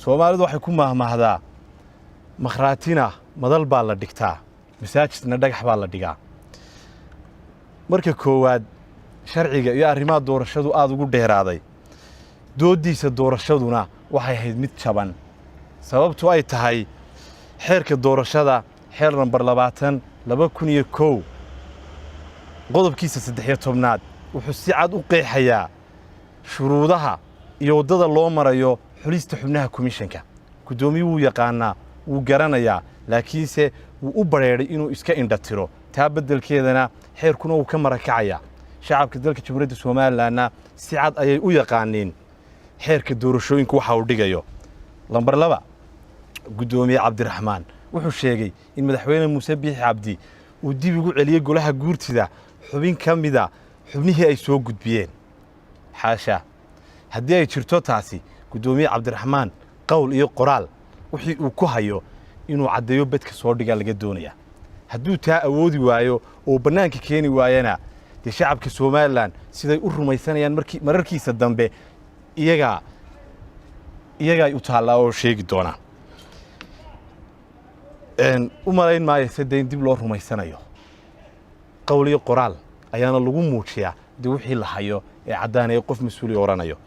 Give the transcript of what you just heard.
Soomaalidu waxay ku mahmahdaa: makhraatina madal baa la dhigtaa, masaajidna dhagax baa la dhigaa. Marka koowaad, sharciga iyo arrimaha doorashadu aada ugu dheeraaday. Dooddiisa doorashaduna waxay ahayd mid jaban, sababtu ay tahay xeerka doorashada, xeer nambar 20, 2001, qodobkiisa 13aad wuxuu si cad u qeexayaa shuruudaha iyo waddada loo marayo xulista xubnaha komishanka. Guddoomiye wuu yaqaanaa, wuu garanayaa, laakiinse wuu u badrheedhay inuu iska indha tiro. Taa beddelkeedana xeerkuna wuu ka marakacayaa. Shacabka dalka Jamhuuriyadda Somalilandna si cad ayay u yaqaaniin xeerka doorashooyinku waxa uu dhigayo. Lambar 2, guddoomiye Cabdiraxmaan wuxuu sheegay in Madaxweyne Muuse Biixi Cabdi uu dib ugu celiyey golaha guurtida xubin ka mida xubnihii ay soo gudbiyeen. Xaasha, haddii ay jirto taasi, guddoomiye Cabdiraxmaan qowl iyo qoraal wixii uu ku hayo inuu caddeeyo, bedka soo dhigaa laga doonaya. Hadduu taa awoodi waayo oo bannaanka keeni waayana, dee shacabka Somaliland siday u rumaysanayaan markii mararkiisa dambe iyagaa u taallaa oo sheegi doonaa. U malayn maayo se dee in dib loo rumaysanayo. Qowl iyo qoraal ayaana lagu muujiyaa dee wixii la hayo ee caddaanaya qof mas-uuliya odhanayo.